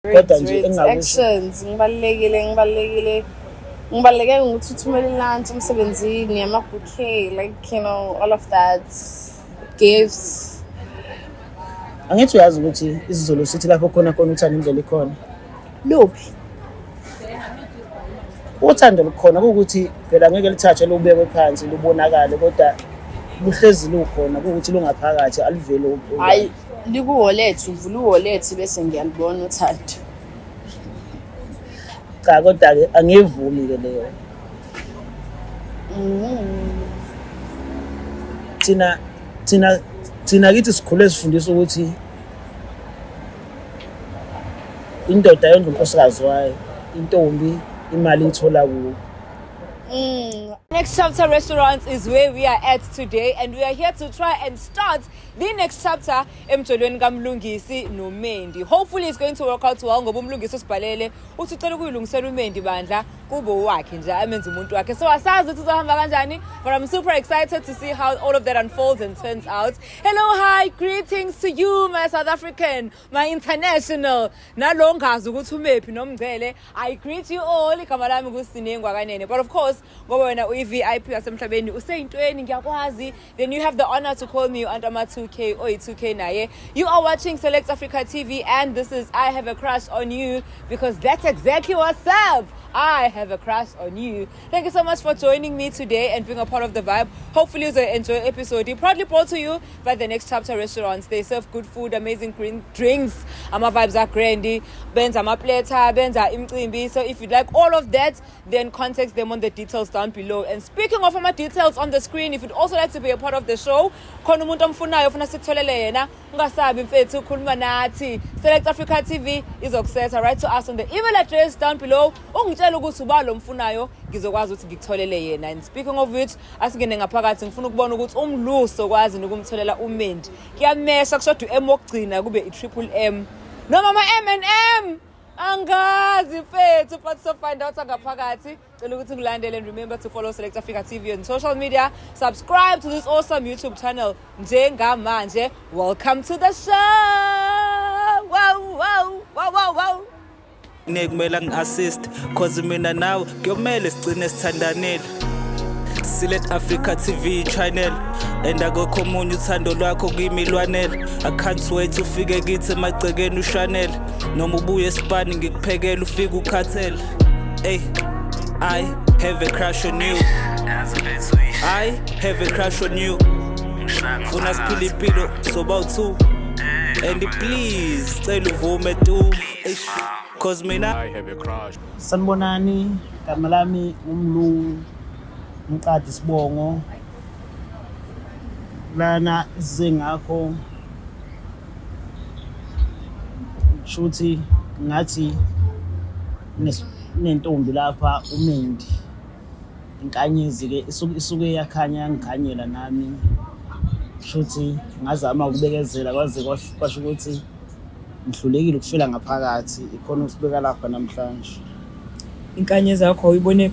Kodwa nje engingakusho Actions ngibalulekile, ngibalulekile, ngibaluleke ngokuthi uthumele lunch emsebenzini, ama-bouquet, like all of that, gifts. Angithi uyazi ukuthi isiZulu sithi lapho khona khona uthando indlela ikhona. Luphi? Uthando lukhona kuwukuthi phela ngeke lithathwe lubekwe phansi lubonakale, kodwa luhlezi lukhona, kuwukuthi lungaphakathi, aluveli. Hayi, likuwolethe, uvula uwolethe bese ngiyalibona uthando. Cha, kodwa-ke angiyivumi-ke leyo. Thina kithi sikhule sifundiswa ukuthi indoda yondla unkosikazi wayo, intombi imali ithola kuwo. Next Chapter Restaurants is where we are at today, and we are here to try and start the next chapter emjolweni kaMlungisi noMendi. Hopefully it's going to work out well, ngoba uMlungisi usibhalele uthi ucela ukuyilungisela uMendi bandla kube wakhe nje, amenze umuntu wakhe. So asazi ukuthi uzohamba kanjani, but I'm super excited to see how all of that unfolds and turns out. Hello, hi, greetings to you, my South African, my international, nalo ngazi ukuthi umephi nomngcele. I greet you all. Igama lami nguSinengwa Kanene, but of course ngoba wena uyi-VIP yasemhlabeni, useyintweni ngiyakwazi, then you have the honor to call me u-Antama 2K oyi-2K naye. You are watching Select Africa TV and this is I Have a Crush on You, because that's exactly what's up. I have a crush on you. Thank you so much for joining me today and being a part of the vibe. Hopefully you'll enjoy episode. Proudly brought to you by the Next Chapter Restaurants. They serve good food, amazing green drinks. Ama vibes are grandy. Benza ama-platter, benza imicimbi. So if you'd like all of that, then contact them on the details down below. And speaking of ama details on the screen, if you'd also like to be a part of the show, khona umuntu omfunayo ufuna sikutholele yena, ungasabi mfethu ukhuluma nathi. Select Africa TV izokusetha. Write to us on the email address down below. Ungitshela ukuthi uba lo mfunayo, ngizokwazi ukuthi ngikutholele yena. And speaking of which, asingene ngaphakathi, ngifuna ukubona ukuthi uMluso kwazi nokumtholela uMendi. Kuyamesha, kushoda u-M wokugcina kube i-triple M noma ama-M and M. Angazi mfethu, but so find out ngaphakathi. Cela ukuthi ngilandele and remember to follow Select Africa TV on social media. Subscribe to this awesome YouTube channel. Njengamanje, welcome to the show. Wow, wow, wow, wow, wow. Kumele angi-assist, 'cause mina nawe kuyomele sigcine sithandanile. Select Africa TV channel and akukho omunye, uthando lwakho kimi lwanele. I can't wait ufike kithi emagcekeni ushanele, noma ubuye esipani ngikuphekele ufike ukhathele. Ey, I have a crush on you. I have a crush on you. Funa siphile impilo soba u-two and please cela uvume tu. Eish, 'cause mina I have a crush. Sanibonani, igama lami uMlu Mqadi Sibongo. Lana size ngakho shuthi ngathi nentombi lapha uMendi. Inkanyezi ke isuke yakhanya yangikhanyela nami. Shuthi ngazama ukubekezela kwaze kwasho ukuthi ngihlulekile ukufela ngaphakathi, ikhona usibeka lapha namhlanje. Inkanyezi yakho uyibone?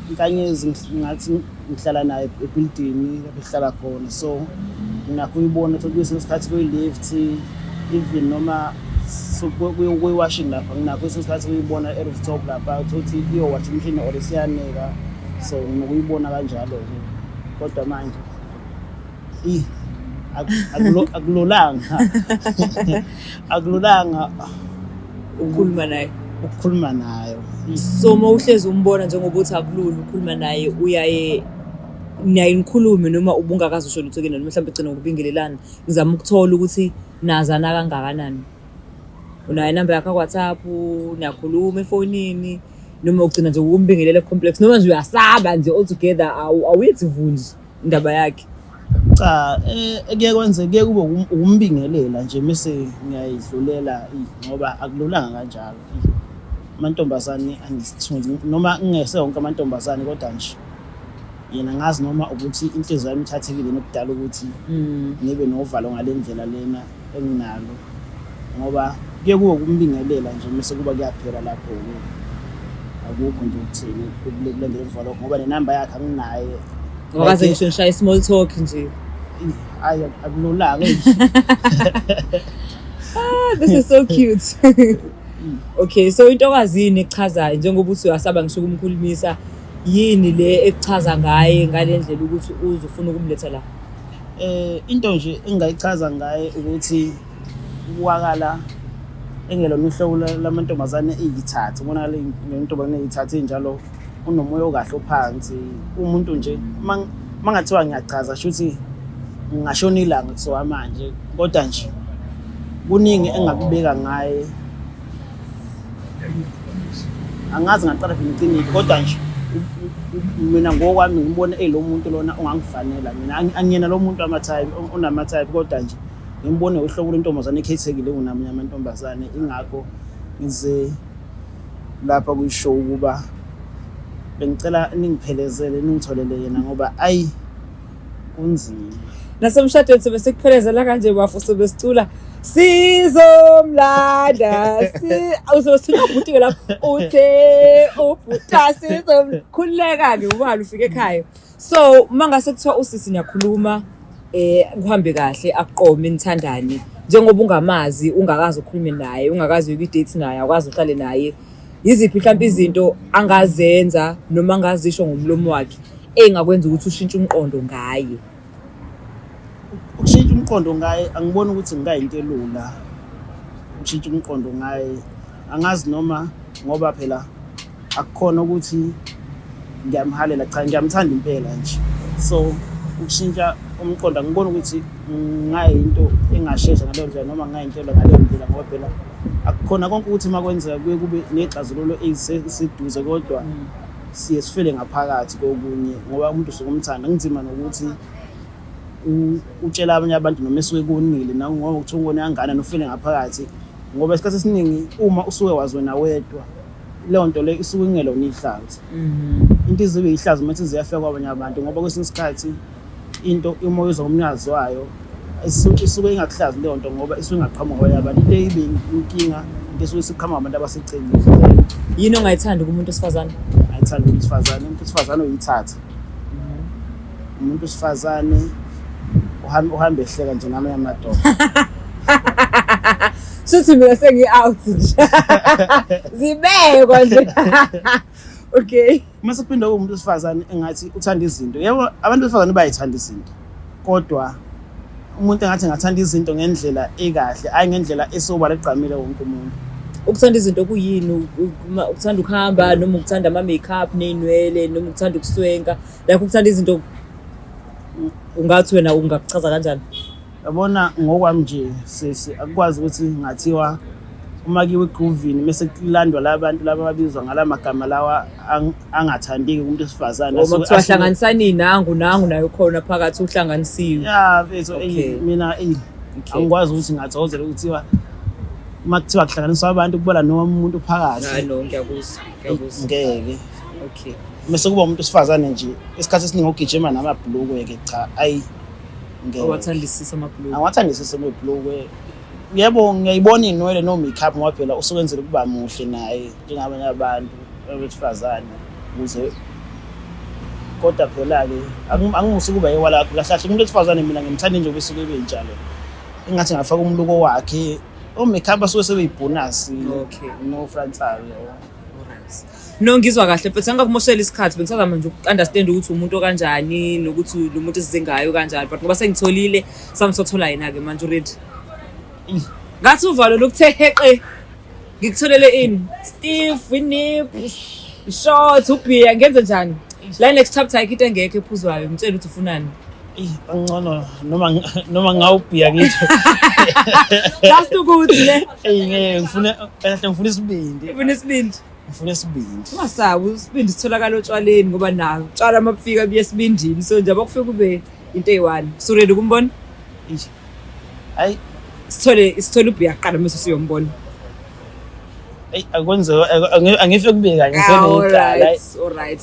Inkanyezi ngathi ngihlala naye ebhilidini lapho esihlala khona, so nginakho uyibona ukuthi kwesinye isikhathi kuyi-lift, even noma kuyi-washing lapha, nginakho kwesinye isikhathi kuyibona e-rooftop lapha, utholukuthi iyowasha umshini or isiyaneka, so nginokuyibona kanjalo-ke. Kodwa manje akululanga, akululanga ukukhuluma naye. Ukukhuluma nayo. So uma uhlezi umbona, njengoba uthi akulula ukukhuluma naye, uyaye niyaye nikhulume noma ubungakaze usho lutho kuyena, noma mhlawumbe gcina ngokubingelelana? Ngizama ukuthola ukuthi nazana kangakanani. Unayo inamba yakhe ku-WhatsApp, niyakhuluma efonini, noma ugcina nje ukumbingelela e-complex, noma nje uyasaba nje altogether, awuyethi vunji indaba yakhe? Cha, ekuye kwenze kuye kube ukumbingelela nje mese ngiyayidlulela, ngoba akululanga kanjalo. Amantombazane anesithunzi, noma kungese wonke amantombazane, kodwa nje yena ngazi noma ukuthi inhliziyo yami ithathekile nokudala ukuthi ngibe novalo ngale ndlela lena enginalo, ngoba kuye kube ukumbingelela nje mese kuba kuyaphela lapho-ke, akukho nje ukuthini kulandela emva lokho, ngoba nenamba yakhe anginaye. Awakaze ngisho nishaya i-small talk nje? Hayi, akululanga, eish. Ah, Ah, this is so cute. Okay, so intokazi yini ekuchazayo njengoba uthi uyasaba ngisho ukumkhulumisa, yini le ekuchaza ngaye ngale ndlela ukuthi uze ufuna ukumletha la? Into nje engingayichaza ngaye ukuthi ubukakala engelona uhlobo lamantombazane eyithatha, ubonakala ngentombazane eyithatha enjalo, unomoya okahle ophansi, umuntu nje uma ngathiwa ngiyachaza shuthi ngingashona ilanga kusuka manje, kodwa nje kuningi engingakubeka ngaye. Angazi ngaqala phi ngigcinile, kodwa nje mina ngokwami ngibona eyilo muntu lona ongangifanela mina. Angiyena lo muntu ama-type onama-type, kodwa nje ngimbone uhlobo lwentombazane ekhethekile kunamanye amantombazane, ingakho ngize lapha kwi-show ukuba bengicela ningiphelezele ningitholele yena ngoba ayi kunzima. Nasemshadweni sobe sikuphelezela kanje bafo, sobe sicula sizomlanda si uzobe sithunywa ubhuti-ke lapho uthe ubhuta sizomkhululeka-ke ubani ufike ekhaya. So uma ngase kuthiwa usisi niyakhuluma kuhambe kahle akuqome nithandane, njengoba ungamazi ungakazi ukhulume naye ungakazi uye kwi-date naye awukazi uhlale naye, yiziphi mhlawumbe izinto angazenza noma angazisho ngomlomo wakhe ey'ngakwenza ukuthi ushintshe umqondo ngaye? Ukushintsha umqondo ngaye angiboni ukuthi kungayinto elula ukushintsha umqondo ngaye. Angazi noma ngoba phela akukhona ukuthi ngiyamhalela, cha ngiyamthanda impela nje. So ukushintsha umqondo angiboni ukuthi ngayinto engashesha ngaleyo ndlela noma ngayinto elula ngaleyo ndlela, ngoba phela akukhona konke ukuthi uma kwenzeka kuye kube ney'xazululo ey'seduze, kodwa siye sifele ngaphakathi kokunye ngoba umuntu usuke umthanda. Kunzima nokuthi utshela abanye abantu noma esuke konile nangoba kuthiwa ukone kangakanani ufele ngaphakathi, ngoba isikhathi esiningi uma usuke wazi wena wedwa leyo nto leyo isuke ingelona ihlazo. Into izibe ihlazo uma ziyafika kwabanye abantu, ngoba kwesinye isikhathi into uma uyizwa ngomnikazi wayo isuke ingakuhlazi leyo nto ngoba isuke ingaqhamuka kwabanye abantu. Into ibe inkinga into esuke isiqhamuka ngabantu abaseceleni. Yini ongayithandi kumuntu wesifazane? Ayithandi umuntu wesifazane, umuntu wesifazane uyithatha. Umuntu wesifazane uhambe ehleka nje namanye amadoda. Shuthi mina sengi-out nje. Zibekwa nje. Okay. Uma sekuphinde kuwumuntu wesifazane engathi uthanda izinto. Yebo, abantu besifazane bayayithanda izinto. Kodwa umuntu engathi engathanda izinto ngendlela ekahle, hhayi ngendlela esobala egqamile wonke umuntu. Ukuthanda izinto kuyini? Ukuthanda ukuhamba noma ukuthanda ama-makeup ney'nwele noma ukuthanda ukuswenka? Like ukuthanda izinto ungathi wena ungakuchaza kanjani? Yabona ngokwami nje sisi, akukwazi ukuthi ngathiwa uma kuyiwa egroovini mese kulandwa la bantu laba ababizwa ngala magama lawa angathandeki kumuntu wesifazane. Uma kuthiwa hlanganisani nangu nangu naye ukhona phakathi uhlanganisiwe. Ya mfethu, mina angikwazi ukuthi ngathokozela ukuthiwa uma kuthiwa kuhlanganiswa abantu kubala noma umuntu phakathi. Hayi no, ngiyakuzwa, ngiyakuzwa. Ngeke. Okay. Mese kuba umuntu wesifazane nje isikhathi esiningi ogijima namabhulukwe ke, cha ayi ngeke. Awathandisisa amabhulukwe. Awathandisisa amabhulukwe. Yebo, ngiyayibona iy'nwele no-makeup ngoba phela usuke enzela ukuba muhle naye njengabanye abantu abesifazane ukuze, kodwa phela-ke angimusi ukuba yewala kakhulu. Kahle kahle umuntu wesifazane mina ngimthanda njengoba esuke ebenjalo, engathi ngafaka umluko wakhe, o-makeup basuke sebeyibhonasi. Okay. No-frontal yabo. No, ngizwa kahle mfethu, angakumoshela isikhathi, bengisazama nje uku-understand ukuthi umuntu okanjani nokuthi lo muntu esize ngayo kanjani, but ngoba sengitholile sami sothola yena-ke manje uready. Ngathi uvalo lukuthe heqe, ngikutholele ini? Steve, inip, short, ubhiya, ngenze njani? La next chapter ayikho into engekho ephuzwayo, ngitshele ukuthi ufunani. Angcono noma ngawubhiya ngisho. Just ukuthi ne. Eyi ngeke ngifuna kahle, ngifuna isibindi. Ufuna isibindi. Ngifuna isibindi. Ungasabi, isibindi sitholakala otshwaleni ngoba nawo utshwala uma kufika buye esibindini, so nje abakufika kube into eyi-one. So ready ukumbona? Hayi. Sithole ubhiya kuqala mase siyombona. Eyi akwenzeka angife kubeka ngifene icala. All right.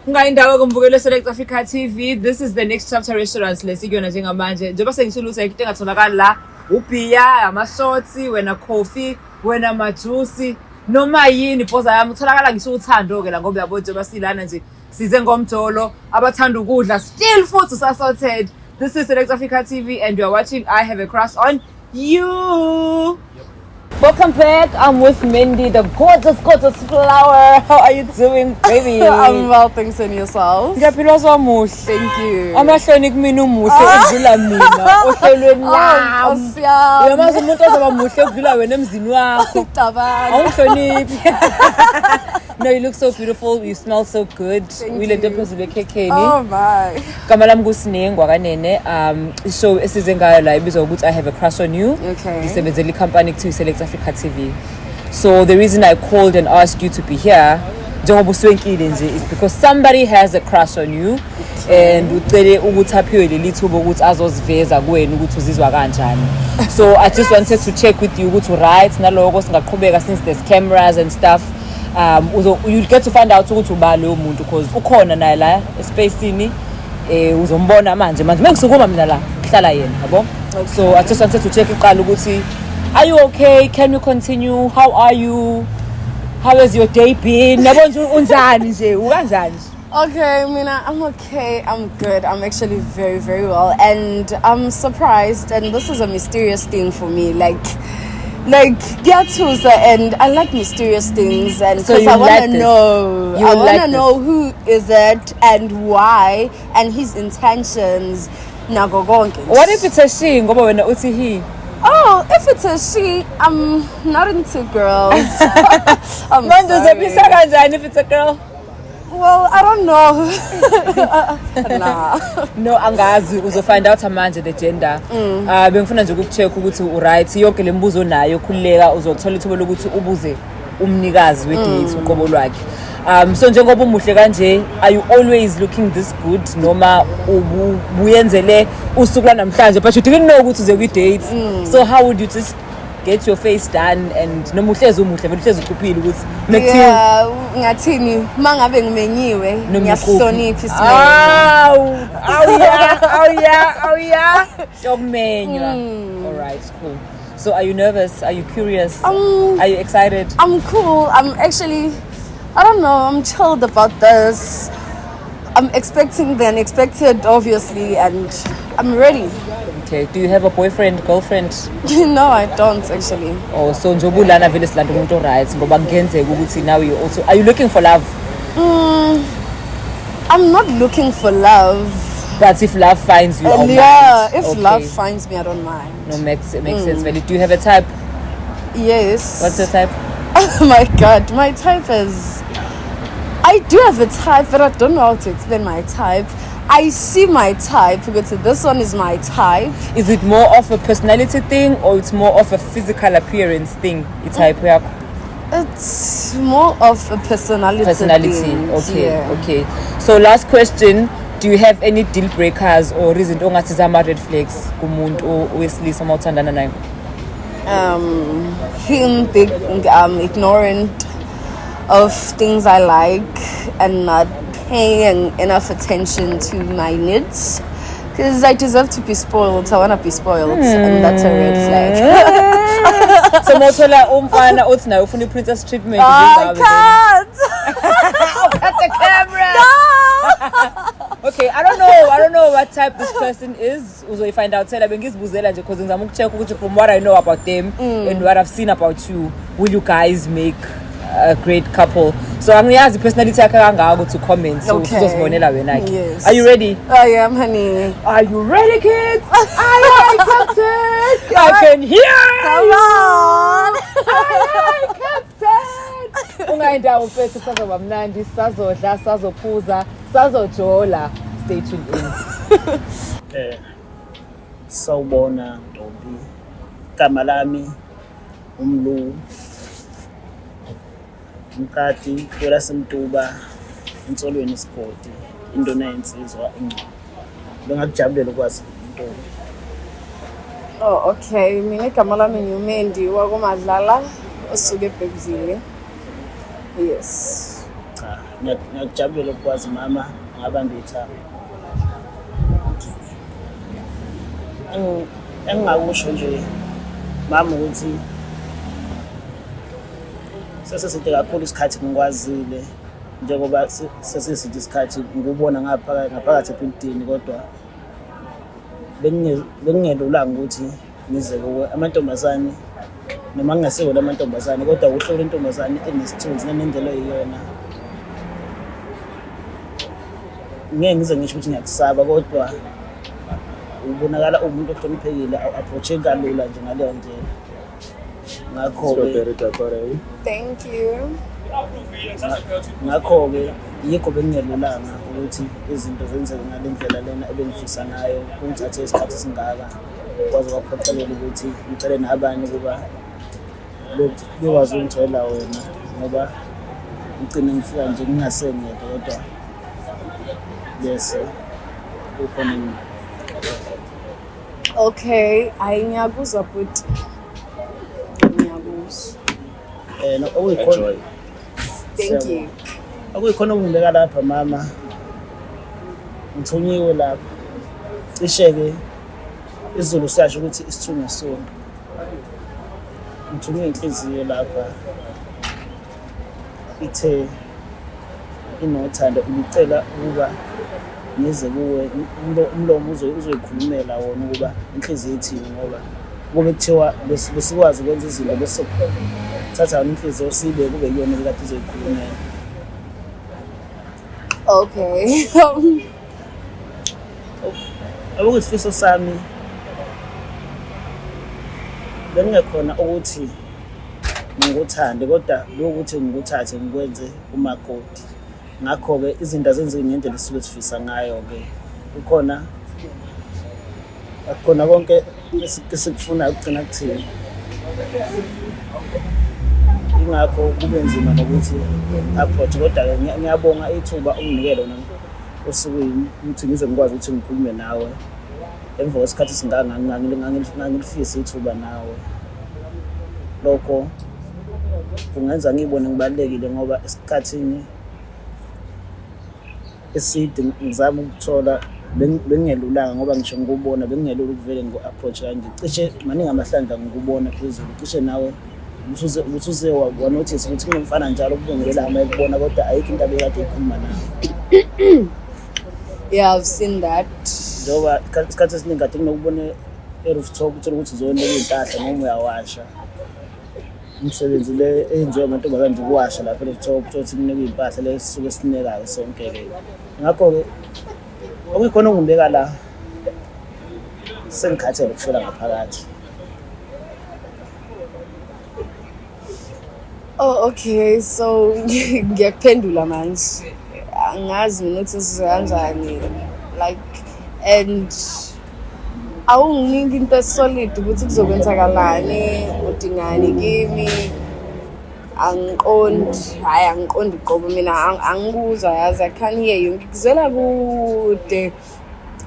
Kungayindawo kumbukelo Select Africa TV. This is the Next Chapter Restaurant lesikuyona njengamanje. Njengoba sengishilo ukuthi ayikho into engatholakali la. Ubhiya, ama-shots, wena coffee, wena majusi, noma yini bhoza yami utholakala ngisho uthando-ke la ngoba uyabo njengoba silana nje size ngomjolo abathanda ukudla still futhi usasorted. This is Select Africa TV and you are watching I Have a Crush on You. Welcome back. I'm with Mendy, the gorgeous, gorgeous flower. How are you doing, baby? I'm well, thanks, and yourself? Ngiyaphila, wamuhle. Thank you. Amahloni kumina, umuhle ukudlula mina ohlelweni Oh, lami. Nkosi yami. Uyamazi umuntu ozoba muhle ukudlula wena emzini wakho? Cabanga. Awungihloniphi. No, you look so beautiful. You smell so good. Thank Uyilento you. phezulu ekhekheni. Oh my. Igama lami kuSinengwa kanene. I-show esize ngayo la ibizwa ukuthi I Have a Crush on You. Okay. Ngisebenzela i-company kuthiwa i-Select Africa TV. So the reason I called and asked you to be here, njengoba uswenkile nje, is because somebody has a crush on you and ucele ukuthi aphiwe leli thuba ukuthi azoziveza kuwena ukuthi uzizwa kanjani. So I just wanted to check with you ukuthi right naloko, singaqhubeka since there's cameras and stuff. You'll get to find out ukuthi uba loyo muntu, because ukhona naye la espacini. Uzombona manje manje mengisukuma mina la kuhlala yena, yabo. So I just wanted to check iqala ukuthi are you okay, can we continue, how are you, how has your day been, yabo nje, unjani nje, ukanjani nje? Okay, mina, I'm okay. I'm good. I'm actually very, very well. And I'm surprised. And this is a mysterious thing for me. Like, kuyathusa, and I like mysterious things. And So because you I want like to this. know. You I want like to this. know who is it and why and his intentions. Nako konke. What if it's a she, ngoba wena uthi he? Oh, if it's a she, I'm not into girls. I'm Manje sorry. uzobisa kanjani if it's a girl? Well, I don't know. Nah. No, angazi, uzofind out manje the gender. Bengifuna nje ukukucheck ukuthi uright, yonke le mibuzo nayo, khululeka, uzothola ithuba lokuthi ubuze umnikazi we-date uqobo lwakhe. So njengoba umuhle kanje, are you always looking this good noma ubuyenzele usuku lwanamhlanje, but you didn't know ukuthi uze kwi-date? So how would you just get your face done, and noma uhlezi umuhle vele, uhlezi ucuphile ukuthi mekuthiwa Yeah, ngathini mangabe ngimenyiwe, noma ngiyasihlonipha isimemo. Awu, awu ya, awu ya, awu ya. Yokumenywa. All right, cool. So are you nervous? Are you curious? Are you excited? I'm cool. I'm actually, I don't know, I'm chilled about this. I'm expecting the unexpected, obviously, and I'm ready. Okay. Do you have a boyfriend, girlfriend? No, I don't actually. Oh, so njengoba ulana vele silanda umuntu right, ngoba kungenzeka ukuthi now you also, are you looking for love? I'm not looking for love. But if love finds you, And I'll yeah, mind. If Okay. love finds me, I don't mind. No, makes sense. Vele. Do you have a type? Yes. What's your type? Oh my God, my type is. I do have a type, but I don't know how to explain my type. I see my type because this one is my type. Is it more of a personality thing or it's more of a physical appearance thing? I-type yakho? It's more of a personality Personality. thing. Okay. Yeah. Okay, so last question, do you have any deal breakers or izinto ongathi zama-red flags kumuntu owesilisa uma uthandana naye? Him being ignorant of things I like and not paying enough attention to my needs. Because I deserve to be spoiled. I want to be spoiled, and that's a red flag. So mawuthola umfana othi naye ufuna i-princess treatment I njengawe, then- can't. Cut the camera. Okay, I don't know what type this person is. Uzoyi-find out thela. Bengizibuzela nje because ngizama ukucheck ukuthi from what I know about them and what I've seen about you, will you guys make a great couple? So angiyazi i-personality yakhe kangako to comment, so uzozibonela wena ke. Yes. Are you ready? I am, honey. Are you ready, kids? Aye aye, captain. I can hear. Come on. Aye aye, captain. Ungayindawo mfethu, sazoba mnandi, sazodla, sazophuza, sazojola. Stay tuned in. Sawubona ntombi. Igama lami uMlu Mkati welasemtuba ensolweni isigodi indona yensizwa ingcwaba. Bengakujabulela ukwazi, ntombi. Oh, okay. Mina igama lami ngiuMendi wakoMadlala osuke eBhekuzile. Yes. Cha, ngiyakujabulela ukwazi mama, ngabamba ithanga. Engingakusho nje mama ukuthi seseside kakhulu isikhathi ngikwazile, njengoba seseside isikhathi ngikubona ngapha ngaphakathi ebhilidini, kodwa bekungelulanga ukuthi ngize kuwe. Amantombazane Noma ngingasewona amantombazane kodwa uhlobo lwentombazane enesithunzi nanendlela oyiyona. Ngeke ngize ngisho ukuthi ngiyakusaba kodwa ubonakala uwumuntu ohloniphekile, awu-approach-eki kalula nje ngaleyo ndlela. Ngakho-ke Thank you. Ngakho-ke yikho bekungelulanga ukuthi izinto zenzeke ngale ndlela lena ebengifisa ngayo, kungithathe isikhathi esingaka kwaze kwaphoqelela ukuthi ngicele nabanye ukuba bekwazi ukungitholela wena ngoba ngigcine ngifika nje ngingasengedwa kodwa bese kukhona. Okay, hayi ngiyakuzwa bhuti. Ngiyakuzwa. No, okuyikhona Thank you. Okuyikhona okungibeka lapha mama, ngithunyiwe lapha. Cishe-ke isiZulu siyasho ukuthi isithunywa sona. Ngithunywe inhliziyo lapha ithe inothando ibicela ukuba ngize kuwe, umlomo uzoyikhulumela wona ukuba inhliziyo ithini, ngoba kube kuthiwa besikwazi ukwenza izinto bese thatha yona inhliziyo sibe kube kuyona ebikade izoyikhulumela. Okay. Okuyisifiso sami bengingekhona ukuthi ngikuthande kodwa lokuthi ngikuthathe ngikwenze umakoti. Ngakho-ke izinto azenzeki ngendlela esisuke sifisa ngayo-ke. Kukhona akukhona konke esikufunayo kugcina kuthina. Ingakho kube nzima nokuthi approach kodwa-ke ngiyabonga ithuba unginike lona osukwini ukuthi ngize ngikwazi ukuthi ngikhulume nawe emva kwesikhathi esingaka ngangilifisa ithuba nawe. Lokho kungenza ngiyibone ngibalulekile ngoba esikhathini eside ngizama ukuthola bengingelulanga ngoba ngisho ngikubona bengingelula ukuvele ngiku-approach kanje. Cishe maningi amahlandla ngikubona phezulu, cishe nawe ubusuze wa-notice ukuthi kunomfana njalo okubingelelayo uma ekubona kodwa ayikho into abekade eyikhuluma nawe. Yeah, I've seen that. Njengoba isikhathi esiningi kade nginokubona e-rooftop, uthole ukuthi uzoneka iy'mpahla noma uyawasha. Imisebenzi le eyenziwa amantombazane nje ukuwasha lapha e-rooftop, uthole ukuthi kunikwa iy'mpahla le esisuke sinekayo sonke-ke. Ngakho-ke okuyikhona okungibeka la, sengikhathele ukufela ngaphakathi. Oh, okay. So ngiyakuphendula manje. Angazi mina ukuthi sizwe kanjani. Like and awunginiki into e-solid ukuthi kuzokwenzakalani, udingani kimi. Angiqondi, hhayi angiqondi qobo mina angikuzwa yazi, I can't hear you. Ngikuzwela kude.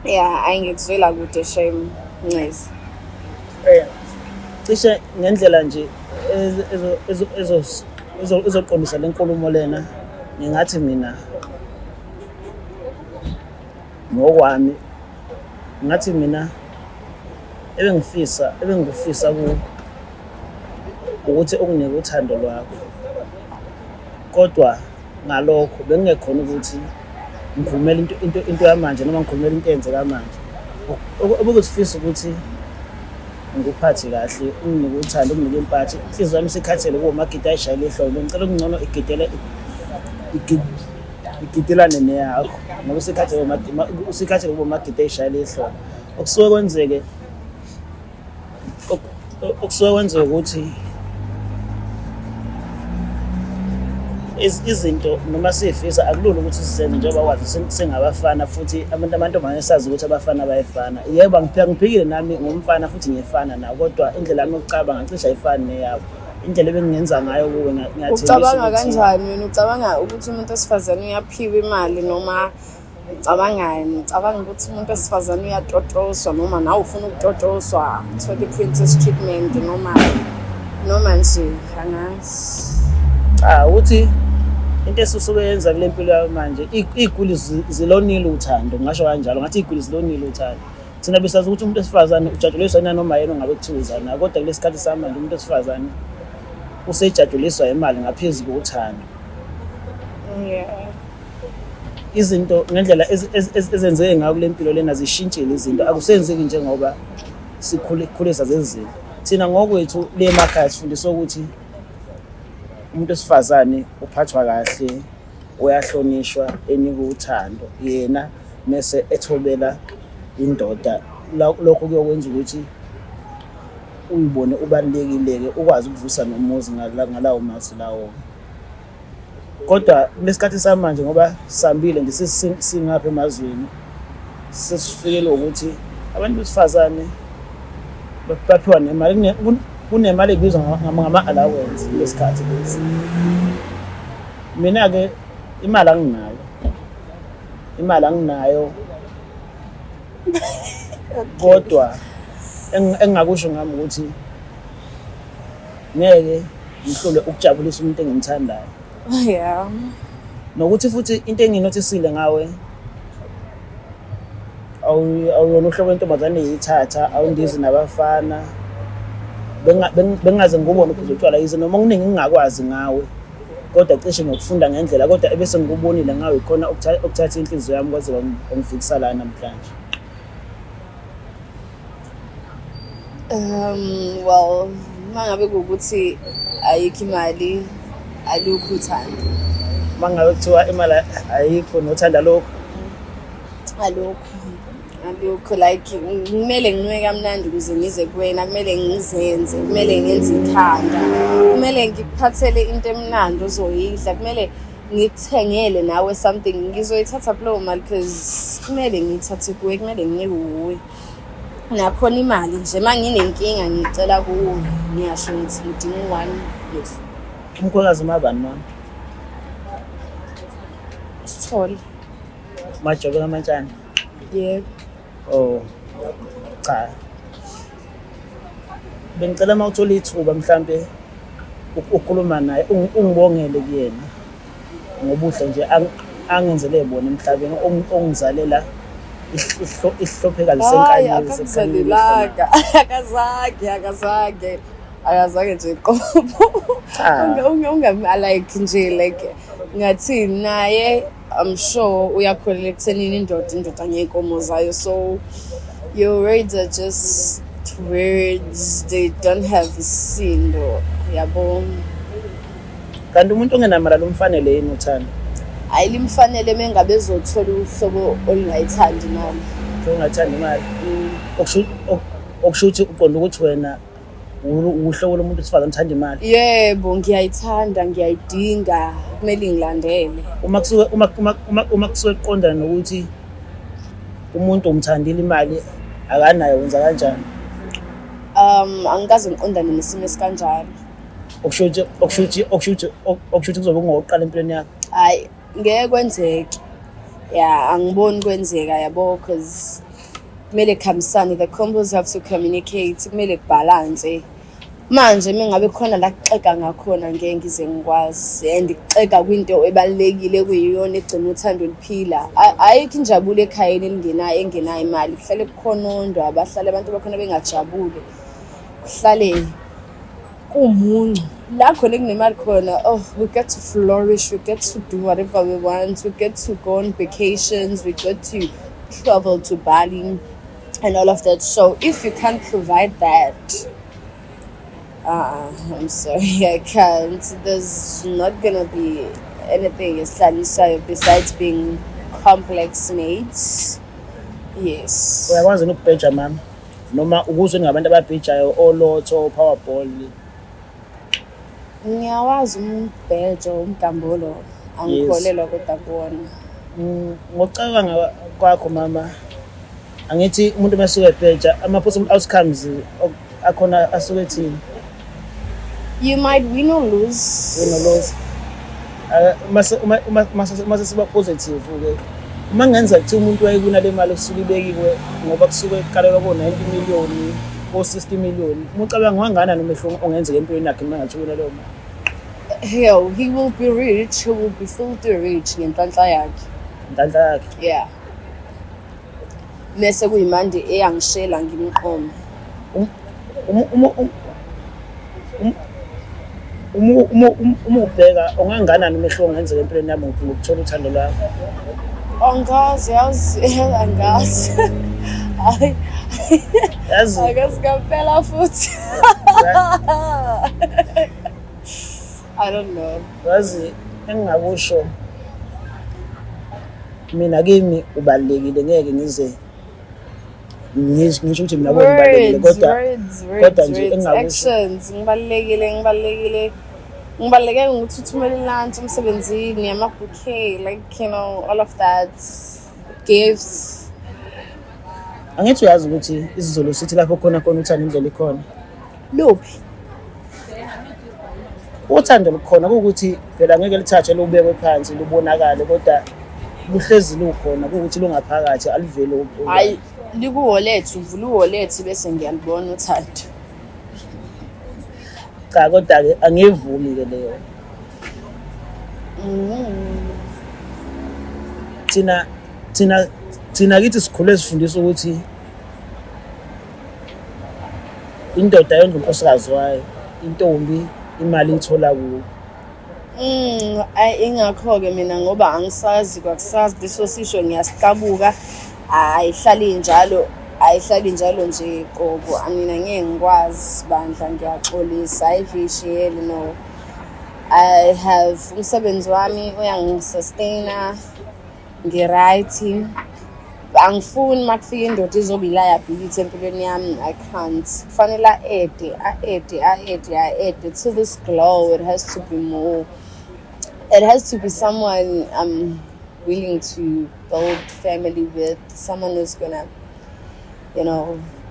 Yeah, ayi ngikuzwela kude shame. Ncese. Cishe ngendlela nje ezoqondisa le nkulumo lena, ngingathi mina ngokwami, ngathi mina ebengifisa ebengikufisa kuwe ukuthi unginike uthando lwakho, kodwa ngalokho bengingekhona ukuthi ngikhulumela into yamanje noma ngikhulumela into eyenzeka manje. Obekuzifisa ukuthi ngikuphathe kahle, unginike uthando, unginike impatho. Inhliziyo yami isikhathele kuwo magidi ayishayela ihlombe. Ngicela okungcono igidele igidelane neyakho ngoba isikhathele usikhathele kuwo magidi ayishayela ihlombe. Okusuke kwenzeke okusuke kwenzeke ukuthi izinto noma siy'fisa akulula ukuthi sizenze njengoba wazi singabafana futhi abantu amantombazane sazi ukuthi abafana bayefana. Yebo, ngiphikile nami ngumfana futhi ngiyefana nawo, kodwa indlela yami yokucabanga cishe ayifani neyabo. Indlela ebengingenza ngayo kuwe ngiyathembisa Ucabanga kanjani wena? Ucabanga ukuthi umuntu wesifazane uyaphiwa imali noma ucabangani? Ucabanga ukuthi umuntu wesifazane uyatotoswa noma nawe ufuna ukutotoswa, uthole i-princess treatment noma nje angazi. Cha, ukuthi into esisuke yenza kule mpilo yayo manje, iy'guli zilonile uthando, ngingasho kanjalo, ngathi iy'guli zilonile uthando. Thina besazi ukuthi umuntu wesifazane ujatshuliswa nanoma yena ongabe kuthiwa uza naye, kodwa kulesi sikhathi samanje umuntu wesifazane usejatshuliswa imali ngaphezu kothando. Izinto ngendlela ezenzeke ngayo kule mpilo lena zishintshile izinto, akusenzeki njengoba sikhulisa zezinto. Thina ngokwethu le emakhaya sifundiswa ukuthi umuntu wesifazane uphathwa kahle, uyahlonishwa, enikwa uthando, yena mese ethobela indoda. Lokho kuyokwenza ukuthi uyibone ubalulekile-ke, ukwazi ukuvusa nomuzi ngalawo mazwi lawo. Kodwa kulesikhathi samanje ngoba sihambile nje singapha emazweni, sesifikelwe ukuthi abantu besifazane baphiwa nemali, kunemali ebizwa ngama-allowance kulesikhathi lesi. Mina-ke imali anginayo, imali anginayo kodwa engingakusho ngami ukuthi ngeke ngihlule ukujabulisa umuntu engimthandayo. Yeah. Nokuthi futhi into enginothisile ngawe, awuyona uhlobo lentombazane eyithatha, awundizi nabafana. Bengingaze ngikubone uphuza utshwala, yize noma okuningi ngingakwazi ngawe, kodwa cishe ngokufunda ngendlela, kodwa ebese ngikubonile ngawe ikhona okuthatha inhliziyo yami kwaze kwangifikisa la namhlanje. Well, uma ngabe kuwukuthi ayikho imali, alukho uthando. Uma ngabe kuthiwa imali ayikho nothanda lokho? Alukho. Alukho, like kumele nginwe kamnandi ukuze ngize kuwena, kumele ngizenze, kumele ngenze ikhanda, kumele ngikuphathele into emnandi ozoyidla, kumele ngikuthengele nawe something. Ngizoyithatha kulowo mali because kumele ngiyithathe kuwe, kumele nginike kuwe. Nakhona imali nje uma nginenkinga ngicela kuwe, ngiyasho ngithi ngidinga u-one yes. Umkhwekazi umabani mama? Sithole. Majobe kaMantshane? Yebo. Oh, cha. Bengicela uma uthola ithuba mhlampe ukukhuluma naye, ungibongele kuyena ngobuhle nje angenzele bona emhlabeni, ongizalela isihlophekazi Hayi, senkanyezi. Akakuzalelanga, akazange, akazange, akazange nje qobo. Cha. Like nje, like ngathi naye I'm sure uyakholelwa ekuthenini indoda ngey'nkomo zayo, so your words are just words, they don't have isindo, yabo. Kanti umuntu ongenamali alumfanele yini uthando? Hayi, limfanele mengabe ezothola uhlobo olungayithandi imali. Ongathandi imali. Okusho ukuthi uqonda ukuthi wena uhlobo lomuntu wesifazane uthanda imali. Yebo, ngiyayithanda, ngiyayidinga, kumele ngilandele. Uma kusuke uma uma uma uma kusuke kuqondana nokuthi umuntu umthandile imali akanayo, wenza kanjani? Angikaze ngiqondane nesimo esikanjalo. Okusho ukuthi kuzobe kungokokuqala empilweni yakho. Hayi, ngeke kwenzeke. Yeah, angiboni kwenzeka, yabo, because kumele kuhambisane, the combos have to communicate, kumele kubalance. Manje mengabe khona la kuxega ngakhona, ngeke ngize ngikwazi, and kuxega kwinto ebalulekile kuyiyona egcina uthando luphila. Ayikho injabulo ekhayeni elingenayo engenayo imali, kuhlale kukhonondwa, abahlale abantu bakhona bengajabule, kuhlale kumuncu. La khona ekunemali khona, oh, we get to flourish, we get to do whatever we want, we get to go on vacations, we get to travel to Bali and all of that. So if you can't provide that, I'm sorry, I can't. There's not gonna be anything esihlanisayo besides being complex mates. Yes. Uyakwazi ukubheja mama, noma ukuzwe ngabantu ababhejayo, o-lotto, powerball? Ngiyawazi umbhejo, umgambolo, angikholelwa kodwa kuwona. Ngokucabanga kwakho mama, angithi umuntu masuke ebheja, ama-possible outcomes akhona asuke ethini? You might win or lose. Win or lose. Mase uma sesiba positive ke, uma kungenza kuthiwa umuntu wayewina le mali osuke ibekiwe, ngoba kusuke kukalelwa ko-90 million, ko-60 million, uma ucabanga wanganani umehluko ongenzeka empilweni yakhe uma ngathi uwina leyo mali? Hell, he will be rich, he will be filthy rich ngenhlanhla yakhe. Nhlanhla yakhe. Yeah. Mese kuyimande eyangishela ngimqoma. Uma uma uma uma uma uma ubheka unganganani umehluko ongenzeka empilweni yami ngokuthola uthando lwakho? Angazi, yazi, angazi. Hayi. Yazi. Akasikampela futhi. I don't know. Yazi engingakusho mina kimi ubalulekile, ngeke ngize ngisho ukuthi mina kuwe ngibalulekile, Words, kodwa words, kodwa words, nje words, engingakusho actions. Ngibalulekile, ngibalulekile. Ngibaluleke ngokuthi uthumele lunch emsebenzini, ama-bouquet, like, all of that. Gifts. Angithi uyazi ukuthi isiZulu sithi lapho khona khona uthando indlela ikhona. Luphi? Uthando lukhona kuwukuthi phela ngeke lithathwe lubekwe phansi lubonakale, kodwa luhlezi lukhona, kuwukuthi lungaphakathi, aluveli. Hayi, liku-wallet, uvula u-wallet bese ngiyalibona uthando. Cha, kodwa-ke angiyivumi-ke leyo. Thina kithi sikhule sifundiswa ukuthi indoda yondla unkosikazi wayo, intombi imali ithola kuwo. Ayi, ingakho-ke mina ngoba angisazi kwakusazi leso sisho, ngiyasiqabuka. Ayihlali njalo, ayihlali njalo nje qobo. Mina ngeke ngikwazi bandla, ngiyaxolisa. Ayivishiyeli, no. I have umsebenzi wami uyangi-sustaina, ngi-right. Angifuni uma kufika indoda izoba i-liability empilweni yami. I can't. Kufanele a-adde, a-adde, a-adde, a-adde to this glow. It has to be more. It has to be someone I'm willing to build family with, someone who's gonna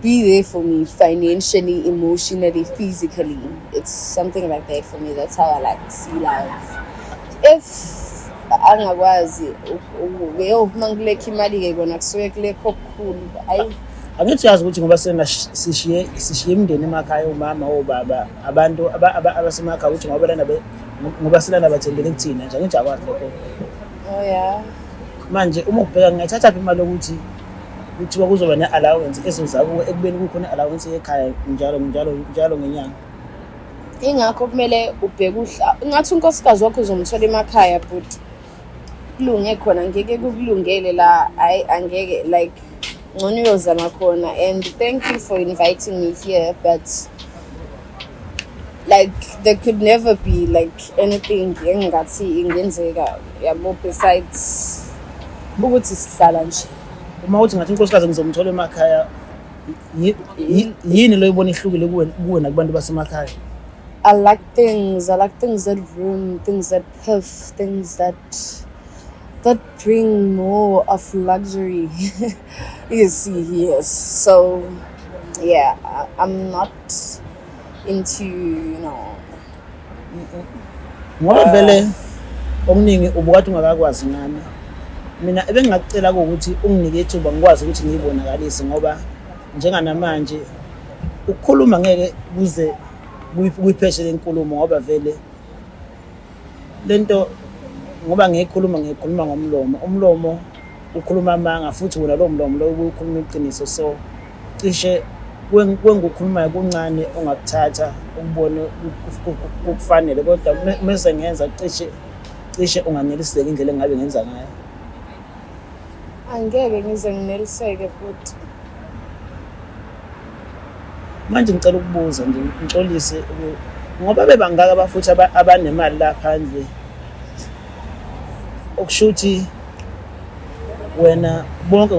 be there for me financially, emotionally, physically. It's something like that for me. That's how I like to see love. If angakwazi yo, uma ngilekha imali-ke kona kusuke kulekho okukhulu, ayi. Angithi uyazi ukuthi ngoba sena sishiye imindeni emakhaya, omama, obaba, abantu abasemakhaya, ukuthi ngoba lana ngoba silana bathembele kuthina nje, angithi akwazi lokho? Oh yeah. Manje uma ubheka, ngingayithatha phi imali yokuthi kuthiwa kuzoba ne-allowance ezoza kuwe, ekubeni kukhona i-allowance yekhaya njalo njalo njalo ngenyanga? Ingakho kumele ubheke ngathi unkosikazi wakho uzomthola emakhaya, but kulunge khona ngeke kukulungele la. Hayi, angeke, like ngcono uyozama khona. And thank you for inviting me here, but like there could never be like anything engingathi ingenzeka, yabo, besides ukuthi sihlala nje. Uma uthi ngathi unkosikazi ngizomthola emakhaya, yini lo ibona ihlukile kuwe nakubantu basemakhaya? I like things. I like things that room, things that puff, things that bring more of luxury. You see, yes. So, yeah, I'm not into. Ngoba vele okuningi ubukade ungakakwazi ngami, mina ebengingakucela kuwukuthi unginike ithuba ngikwazi ukuthi ngiyibonakalise, ngoba njenganamanje ukukhuluma ngeke kuze kuyipheshe lenkulumo, ngoba vele lento ngoba ngiyikhuluma ngomlomo, umlomo ukhuluma amanga, futhi wona lowo mlomo lowo ubukhuluma iqiniso. So cishe kwengukhulumayo kuncane ongakuthatha ukubone kukufanele, kodwa mese ngenza cishe unganeliseki indlela engabe ngenza ngayo. Angeke ngize ngineliseke futhi. Manje ngicela ukubuza nje, ngixolise ngoba bebangaka abafuthi abanemali la phandle, okusho ukuthi wena bonke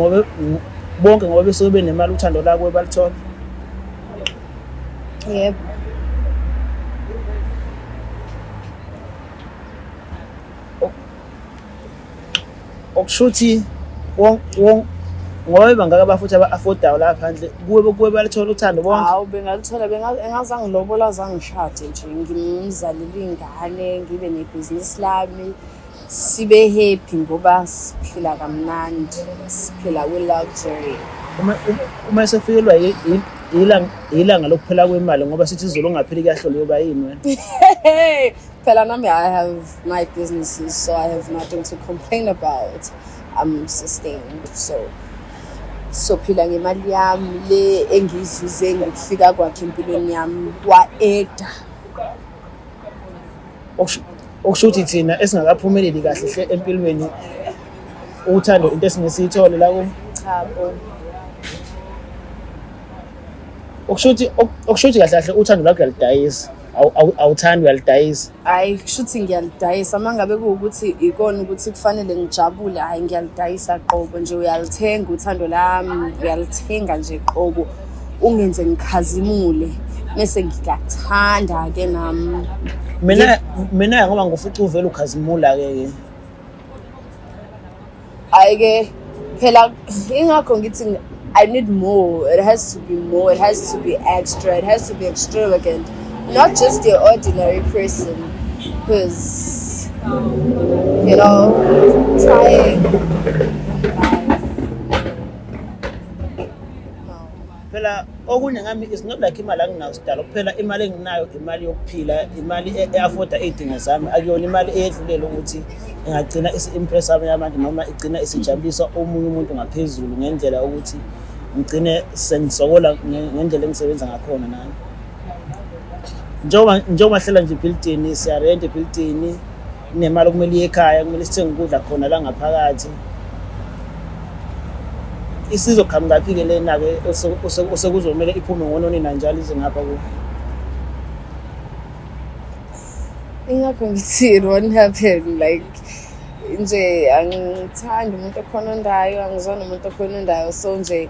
ngoba besuke benemali, uthando lakho balithola? Yebo. Okusho ukuthi ngoba bebangaka abafuthi aba-affordayo la phandle, kuwe balithola uthando bonke? Hawu, bengalithola, engazangilobola, zangishade nje, ngimzalele ingane, ngibe nebhizinisi lami, sibe happy ngoba siphila kamnandi, siphila kwi-luxury. Uma esefikelwa ilanga lokuphela kwemali, ngoba sithi izolo ongapheli kuyahlola, uyoba yini wena? Phela nami I have my businesses, so I have nothing to complain about. I'm sustained, so sophila ngemali yami le engiyizuze ngokufika kwakhe empilweni yami, wa-adda. Okusho ukuthi thina esingakaphumeleli kahle hle empilweni, uthando into esingesiyithole la kum? Cha bo. Okusho ukuthi kahle kahle uthando lwakho uyalidayisa. Awuthandi, uyalidayisa. Hhayi, kushuthi ngiyalidayisa. Uma ngabe kuwukuthi ikona ukuthi kufanele ngijabule, hhayi, ngiyalidayisa qobo nje. Uyalithenga uthando lami, uyalithenga nje qobo, ungenze ngikhazimule, mese ngiyakuthanda-ke nami. Mina ngoba ngufica uvele ukhazimula ke ke. Hhayi-ke phela, ingakho ngithi I need more. It has to be more, it has to be extra, it has to be extravagant, not just the ordinary person, because trying life, no. Phela okunye ngami is not like imali anginayo sidalo kuphela. Imali enginayo imali yokuphila, imali e-afforda iy'dingo zami. Akuyona imali eyedlulele ukuthi ingagcina isi-impress abanye abantu noma igcina isijabulisa omunye umuntu ngaphezulu ngendlela yokuthi ngigcine sengisokola ngendlela engisebenza ngakhona nami. Njengoba hlela nje ebhilidini, siyarenta ebhilidini, kunemali okumele iye ekhaya, kumele sithenge ukudla khona la ngaphakathi. Isizoqhamukaphi-ke lena-ke osekuzomele iphume ngononina njalo ize ngapha kuwe? Ingakho ngithi it won't happen. Like nje angithandi umuntu okhonondayo, angizona umuntu okhonondayo. So nje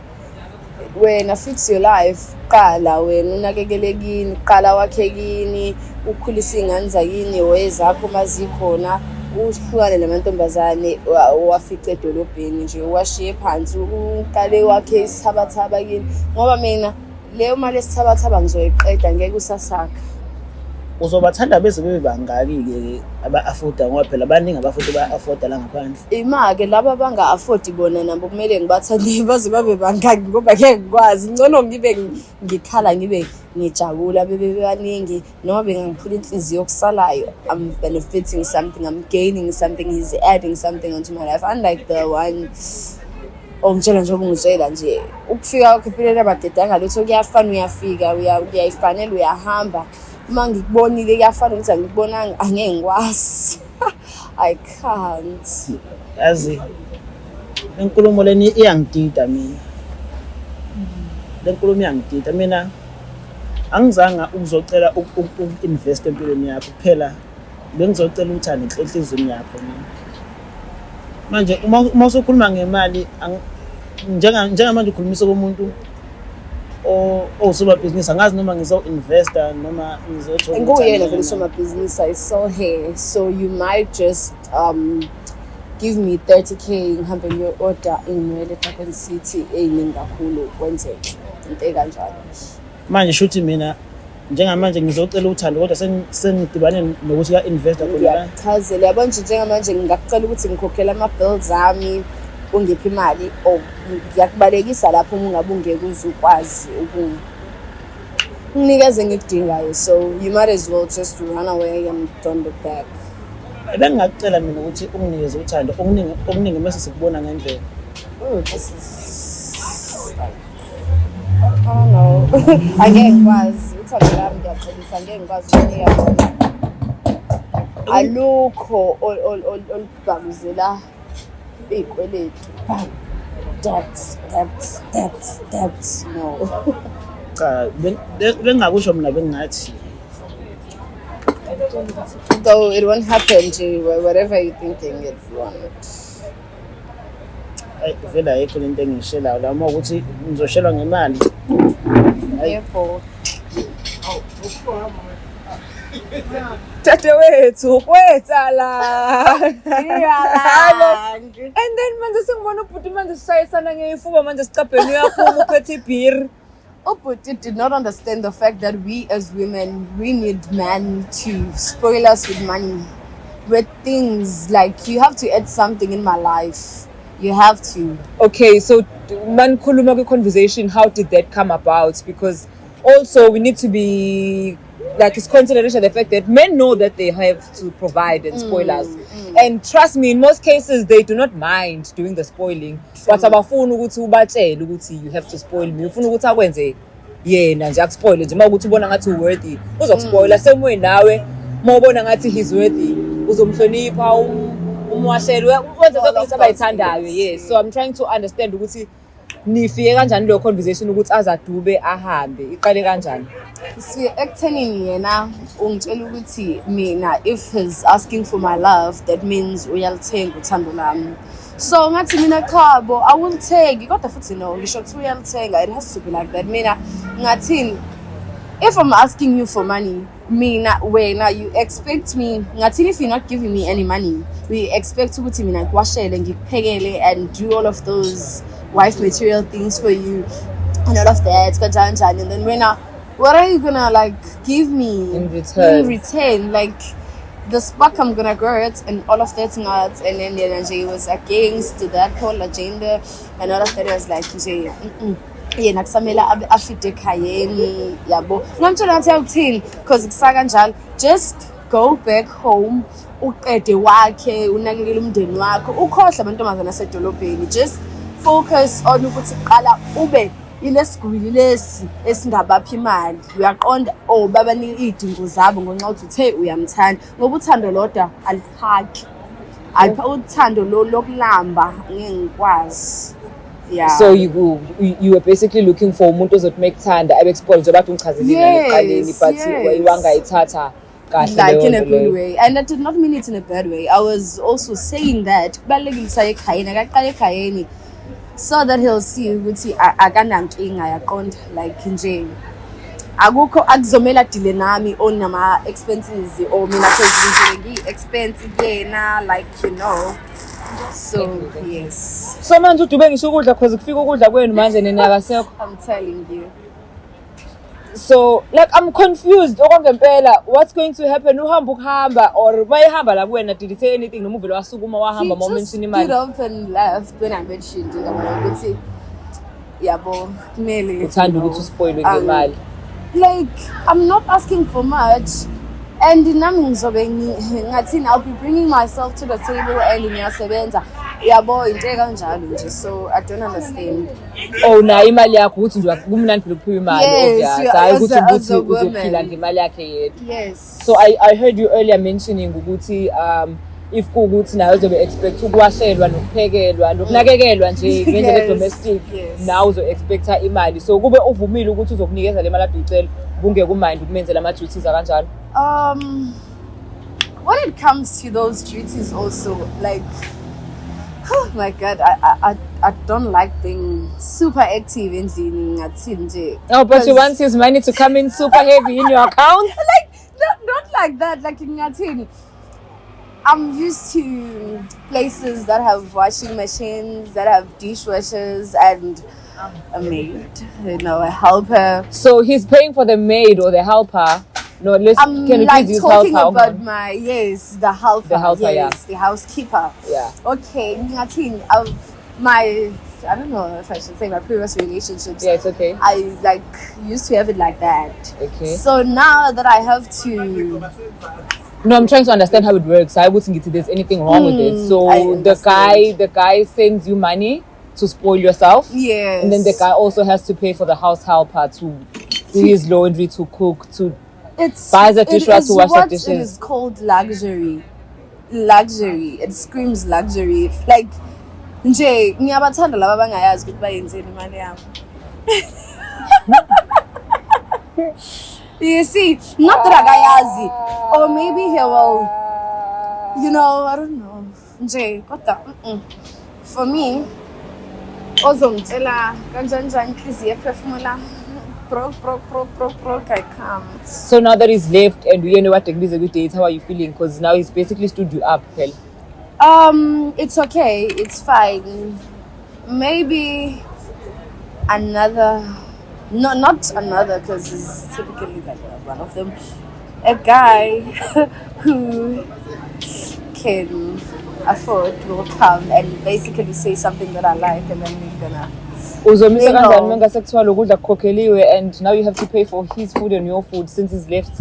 wena fix your life qala, wena unakekele kini qala, wakhe kini, ukhulise iy'ngane zakini wezakho uma zikhona, uhlukane namantombazane owafice edolobheni nje, uwashiye phansi, uqale wakhe isithabathaba kini, ngoba mina leyo mali esithabathaba ngizoyiqeda, ngeke usasakha. Uzobathanda beze bebe bangaki-ke aba-afforda? Ngoba phela baningi abafuthi ba-afforda la ngaphandle. Ima-ke laba abanga-affordi bona nabo kumele ngibathande baze babe bangaki, ngoba ngeke ngikwazi. Ngcono ngibe ngikhala, ngibe ngijabula bebe baningi, noma bengangiphula inhliziyo okusalayo, I'm benefiting something, I'm gaining something, he's adding something onto my life, unlike the one ongitshela njengoba ungitshela nje ukufika kwakho empilweni abadedanga lutho. Kuyafana, uyafika, uyayifanela, uyahamba. Uma ngikubonile kuyafana ukuthi angikubonanga, angeke ngikwazi, I can't. Yazi, le nkulumo leni iyangidida mina, le nkulumo iyangidida mina. Angizange ukuzocela uku-invest empilweni yakho kuphela, bengizocela uthando enhliziyweni yakho mina. Manje uma usukhuluma ngemali, njengamanje ukhulumisa komuntu owusomabhizinisi, angazi noma ngizo-investa noma ngizothola Nguyena uthando vele na. Usomabhizinisi. I saw her, so you might just give me 30K, ngihambe ngiyo-order iy'nwele eDurban City ey'ningi kakhulu, kwenzeke into ey'kanjalo. Manje shuthi mina njengamanje ngizocela uthando, kodwa sengidibane nokuthi ka-investa khona la. Ngiyakuchazela, yabo nje, njengamanje ngingakucela ukuthi ngikhokhele ama-bills ami, ungiphe imali, or ngiyakubalekisa lapho uma ungabe ungeke uze ukwazi ukunginikeza engikudingayo. So you might as well just run away and don't look back. Bengingakucela mina ukuthi unginikeze uthando, okuningi okuningi mese sikubona ngendlela. Oh, this is like, I don't know. Angeke ngikwazi. Uthando lami, ngiyaxolisa, angeke ngikwazi ukunika lona. Alukho olubhakuzela iy'kweletu. Debt, debt, debt, debt. No. Cha, bengingakusho mina, bengingathi Though it won't happen nje, whatever you're thinking, it won't. Ayi, vele ayikho lento engiyishelayo la, uma ukuthi ngizoshelwa ngemali. Ayi. Yebo. Dadewethu, kwetala. And then manje sengibona ubhuti manje sishayisana ngeyifuba manje, sicabheni uyaphuma uphethe ibhiri. Ubhuti did not understand the fact that we as women, we need men to spoil us with money, with things. Like, you have to add something in my life. You have to. Okay, so manikhuluma kwi-conversation, how did that come about? Because also we need to be like, it's consideration the fact that men know that they have to provide and spoil us, and trust me, in most cases they do not mind doing the spoiling, but abafuni ukuthi ubatshele ukuthi you have to spoil me. Ufuna ukuthi akwenze yena nje, akuspoile nje. Uma ukuthi ubona ngathi u-worthy, uzokuspoila. Same way nawe, uma ubona ngathi he's worthy, uzomhlonipha, umwashele, wenze zonke izinto abayithandayo. Yes, so I'm trying to understand ukuthi Nifike kanjani leyo conversation ukuthi azadube ahambe? Iqale kanjani? Sifike ekuthenini yena ungitshela ukuthi mina, if he's asking for my love, that means uyalithenga uthando lami. So ngathi mina, chabo, awulithengi, kodwa futhi no, ngisho kuthi uyalithenga, it has to be like that. Mina ngathini, if I'm asking you for money, mina wena you expect me, ngathini, if you're not giving me any money, we expect ukuthi mina ngikuwashele, ngikuphekele and do all of those wife material things for you and all of that, kanjani njani, and then wena, what are you gonna like give me in return? In return, like the spark I'm gonna get and all of that ngathi, and then yena nje he was against that whole agenda and all of that. It was like nje yena kusamele abe afide ekhayeni, yabo. Ngamtshela ngathi awuthini, because kusakanjalo, just go back home, uqede wakhe, unakekele umndeni wakho, ukhohle amantombazane asedolobheni. Just focus on ukuthi qala ube ilesigwili lesi esingabaphi imali, uyaqonda, or babanike iy'dingo zabo ngonxa ukuthi uthe uyamthanda, ngoba uthando lodwa aliphaki. Uthando lo lokulamba ngeke ngikwazi, yeah. So you were basically looking for umuntu ozothi mekuthanda abe explore, njengoba kade ungichazelile Yes, ekuqaleni, but yes. wangayithatha kahle like in leyo a nto good leyo. way, and I did not mean it in a bad way. I was also saying that kubalulekile ukuthi aye ekhayeni, akaqale ekhayeni so that he'll see ukuthi akanankinga, yaqonda, like nje akukho akuzomela adile nami onama expenses or mina, cause nje ngiyi-expense kuyena, like. So Thank you, thank you. Yes. So manje udube ngisho ukudla, cause kufika ukudla kwenu manje, nina akasekho. I'm telling you. So like I'm confused okwangempela, what's going to happen? Uhamba ukuhamba or bayihamba la kuwena? Did he say anything noma uvele wasukuma wahamba He ma just umention stood imali? up and left when I mentioned it, ngabona ukuthi yabo kumele Uthanda you know, ukuthi uspoilwe ngemali. Like I'm not asking for much and nami ngizobe ngathini, I'll be bringing myself to the table and ngiyasebenza, yabo, into ekanjalo nje. So I don't understand. Oh, nayo imali yakho, ukuthi nje kumnandi phela ukuphiwa imali. Yes, Obvious, as hayi ukuthi as ukuthi a uzophila woman. ngemali yakhe yedwa. Yes. So I heard you earlier mentioning ukuthi if kuwukuthi naye uzobe expect ukuwashelwa nokuphekelwa nokunakekelwa nje ngendlela domestic, nawe uzo-expecta imali. So kube uvumile ukuthi uzokunikeza le mali ade uyicela, bungeke umind ukumenzela ama-duties akanjalo? When it comes to those duties also, like, oh my God, I don't like being super active endlini, ngathini nje. Oh, but you 'Cause- want his money to come in super heavy in your account? Like not like that, like ngathini, I'm used to places that have washing machines, that have dishwashers and a maid, a helper. So he's paying for the maid or the helper? No, let's I'm can we like please use talking helper? about my, yes, the helper. The helper, yeah. Yes, the housekeeper. Okay, ngathini, I've my I don't know if I should say my previous relationships. Yeah, it's okay. I like used to have it like that. Okay. So now that I have to No, I'm trying to understand how it works. I wouldn't think there's anything wrong with it. So I the understand. guy sends you money to spoil yourself. Yes. And then the guy also has to pay for the house helper to do his laundry, to cook, to It's buys a it dishwasher is to wash the what dishes. It is called luxury. Luxury. It screams luxury. Like nje ngiyabathanda laba abangayazi ukuthi bayenzeni imali yami. You see, not that akayazi, or maybe he will, I don't know. Nje, kodwa For me, ozongitshela kanjani njani, inhliziyo ephefumula broke, broke, broke, broke, broke, I can't. So now that he's left and we know what the good date, how are you feeling? Because now he's basically stood you up, hell. It's okay. It's fine. Maybe another, no, not another, because it's typically like one of them. A guy who can afford will come and basically say something that I like, and then we're gonna. Uzomisa Bingo. kanjani mengase kuthiwa lokudla kukhokheliwe and now you have to pay for his food and your food since he's left?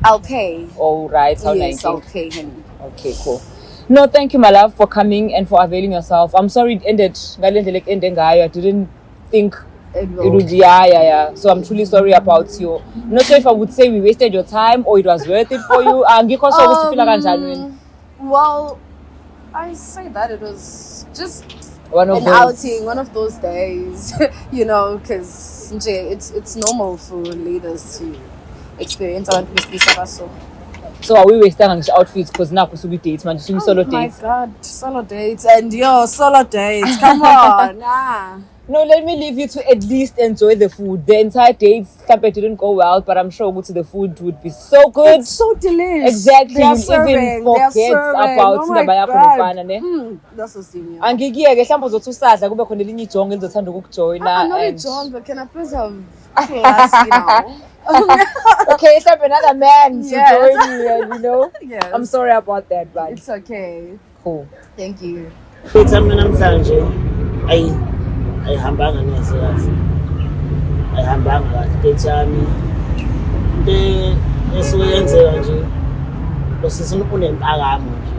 I'll pay. All right, how Yes, nice. I'll pay him. Okay, cool. No, thank you, my love, for coming and for availing yourself. I'm sorry it ended ngale ndlela ende ngayo. I didn't think It it will. would, yeah. So I'm truly sorry about you. I'm not sure if I would say we wasted your time or it was worth it for you. Angikho sure ukuthi ufila kanjani wena. Well, I say that it was just One of an those. Outing, one of those days, because it's normal for leaders to experience abantu besilisa baso. So are we wasting ngisho outfits, because nakho usuku date manje, usuku solo Oh my dates? God, solo dates and yo, solo dates. Come on, nah. No, let me leave you to at least enjoy the food. The entire date mhlampe didn't go well, but I'm sure ukuthi the food would be so good. It's so delicious. Exactly, They are you'll even serving. They are forget serving. about Oh my indaba yakho God. nomfana, ne? That's so senior. Angikuyeke, mhlawumbe uzothi usadla kube khona elinye ijongo elizothanda ukukujoyina. I'm not a And John, but can I please have class? Okay, mhlawumbe another man to join you and. Yes. I'm sorry about that, but It's okay. Cool. Thank you. Date yami namhlanje ayi ayihambanga neze kahle, ayihambanga kahle date yami. Into esuke yenzeka nje, lo sisi unempakamo nje.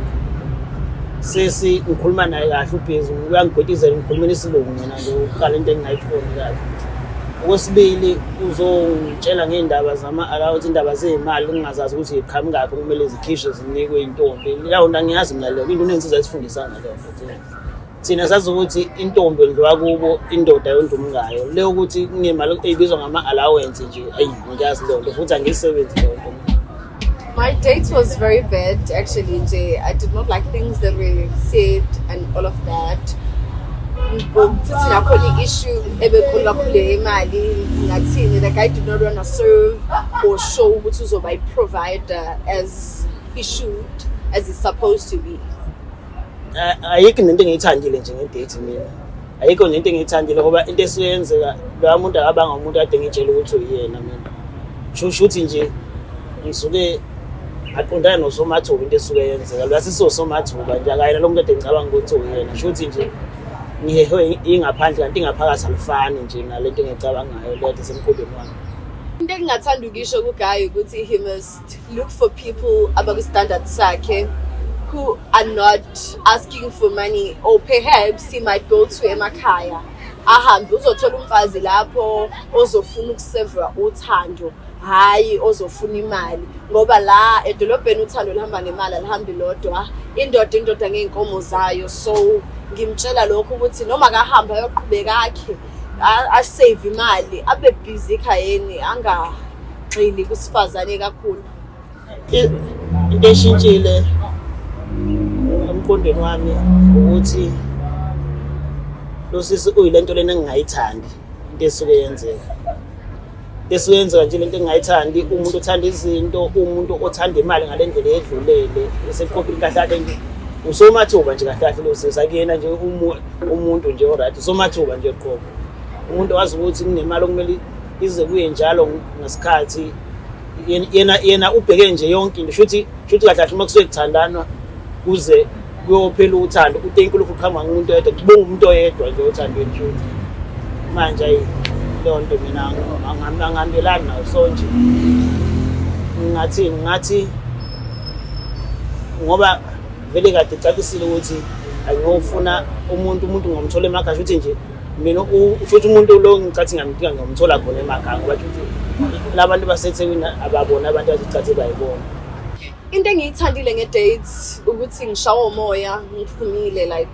Sesi ngikhuluma naye kahle, ubhizi uyangigwetizela, ngikhulumela isilungu mina nje, ukuqala into engingayiqondi kahle. Okwesibili, uzongitshela ngey'ndaba zama-allowance, indaba zey'mali ngingazazi ukuthi yiqhamukaphi, kumele zikhishwe zinikwe intombi. Leyo nto angiyazi mina leyo into, unensizwa esifundisanga leyo nto. Thina sazi ukuthi intombi ndliwa kubo, indoda yondla umkayo. Leyo ukuthi kunemali ey'bizwa ngama-allowance nje, ayi ngiyazi leyo nto futhi angiyisebenzi leyo nto. My date was very bad, actually. Nje. I did not like things that were said and all of that. Futhi nakhona i-issue ebekhulu kakhulu yemali, ngathini, the guy did not want to serve or show ukuthi uzoba i-provider as he should, as he's supposed to be. Ayikho nento engiyithandile nje ngedate mina, ayikho nento engiyithandile, ngoba into esuke yenzeka, loya muntu akabanga umuntu kade ngitshela ukuthi uyena mina. Sho ukuthi nje ngisuke aqondana nosomathuba. Into esuke yenzeka, loya sisiwosomathuba nje, akayena lo muntu kade ngicabanga ukuthi uyena. Sho ukuthi nje ngihehwe ingaphandle, kanti ingaphakathi alifani nje nalento engiyicabangayo le kade isemqondweni wami. Into engingathanda ukuyisho kuguy ukuthi he must look for people abakwi-standard sakhe who are not asking for money, or perhaps he might go to emakhaya, ahambe uzothola umfazi lapho ozofuna ukuseva uthando, hhayi ozofuna imali, ngoba la edolobheni uthando luhamba ngemali, alihambi lodwa. Indoda indoda ngey'nkomo zayo. So ngimtshela lokho ukuthi noma akahambe ayoqhubeka akhe, asave imali, abe busy ekhayeni, angagxili kusifazane kakhulu. Into eshintshile emqondweni wami ukuthi lo sisi uyilento lena engingayithandi. Into esuke yenzeka, into esuke yenzeka nje, lento engingayithandi, umuntu othanda izinto, umuntu othanda imali ngale ndlela edlulele eseqophile. Kahle kahle nje usomathuba nje, kahle kahle lo sisi akuyena nje umuntu nje oright, usomathuba nje qobo, umuntu wazi ukuthi kunemali okumele ize kuye njalo ngesikhathi. Yena ubheke nje yonke into. Shuthi kahle kahle uma kusuke kuthandanwa kuze kuyophela uthando, utenki lokhu uqhamuka ngumuntu oyedwa, kubonga umuntu oyedwa nje othandweni. Shuthi manje ayi leyo nto mina angihambelani nayo. So nje ngingathini? Ngingathi ngoba vele kade icacisile ukuthi angiyofuna umuntu ngomthola emakhaya. Shuthi nje mina futhi umuntu lo ngicathi ngiyamdinga, ngiyomthola khona emakhaya, ngoba shuthi labantu baseThekwini ababona abantu abathi bayibona. Into engiyithandile nge-dates ukuthi ngishawe umoya, ngiphumile, like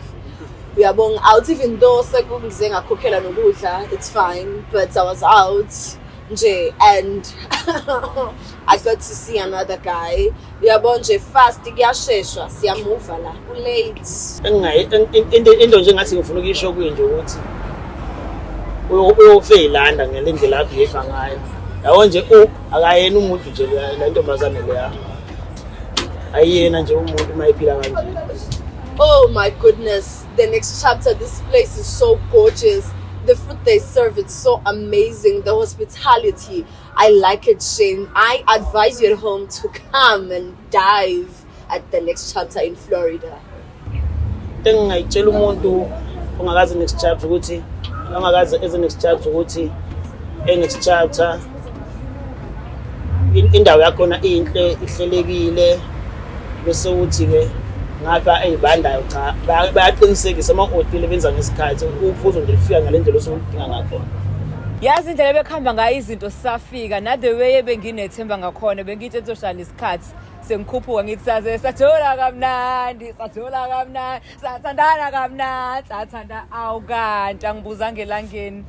uyabonga, out, even though sekungize ngakhokhela nokudla, it's fine, but I was out nje and I got to see another guy, uyabona nje, fast, kuyasheshwa, siyamuva la, ku-late. Into nje engathi ngifuna ukuyisho kuye nje ukuthi uyofeyilanda ngale ndlela abehave ngayo, yabo nje, akayena umuntu nje le ntombazane leya, ayiyena nje umuntu uma ephila kanje. Oh my goodness, the Next Chapter, this place is so gorgeous. The food they serve, it's so amazing. The hospitality, I like it, Shane. I advise you at home to come and dive at the Next Chapter in Florida. Into engingayitshela umuntu ongakazi Next Chapter ukuthi ongakazi eze Next Chapter ukuthi e-Next Chapter indawo yakhona inhle, ihlelekile, bese uthi-ke ngapha ey'bandayo cha, bayaqinisekisa uma u-odile, benza ngesikhathi, uphuzo nje lifika ngale ndlela osuke ulidinga ngakhona. Yazi indlela bekuhamba ngayo izinto sisafika, na the way ebenginethemba ngakhona, bengithi ezohlala isikhathi. Sengikhuphuka ngithi saze sajola kamnandi, sajola kamnandi, sathandana kamnandi, sathanda. Awu, kanti angibuzanga elangeni.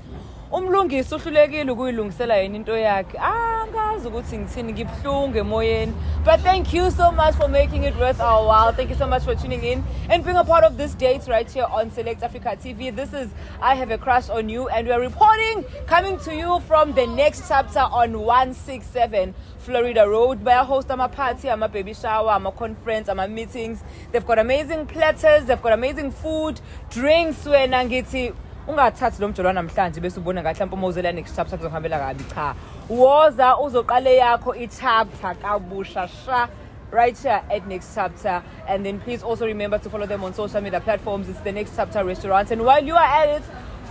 Umlungisi uhlulekile ukuyilungisela yena into yakhe. Angazi ukuthi ngithini, ngibuhlungu emoyeni. But thank you so much for making it worth our while. Thank you so much for tuning in and being a part of this date right here on Select Africa TV. This is I Have a Crush on You, and we are reporting, coming to you from the Next Chapter on 167 Florida Road. Bayahost ama-party, ama-baby shower, ama-conference, ama-meetings. They've got amazing platters, they've got amazing food, drinks. Wena ngithi ungathathi lo mjolo namhlanje bese ubona ngathi mhlawumbe uma uzela next chapter kuzohambela kabi. Cha, woza uzoqale yakho i-chapter kabusha sha right here at Next Chapter. And then please also remember to follow them on social media platforms. It's the Next Chapter Restaurant. And while you are at it,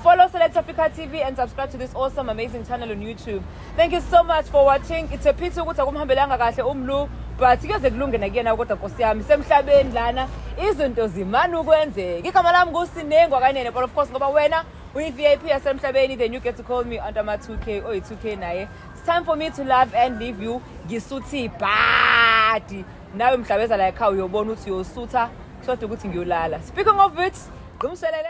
follow Select Africa TV and subscribe to this awesome, amazing channel on YouTube. Thank you so much for watching. It's a pity ukuthi akumhambelanga kahle umlu, but kuyoze kulunge nakuyena. Kodwa nkosi yami, semhlabeni lana izinto zimane ukwenzeka. Igama lami nguSinengwa kanene, but of course ngoba wena uyi-VIP yasemhlabeni, then you get to call me under ma-2K oyi-2K naye. It's time for me to love and leave you. Ngisuthi badi nawe mhlabeza la ekhaya, uyobona ukuthi uyosutha. Kushodwa ukuthi ngiyolala. Speaking of which, gqumshelele.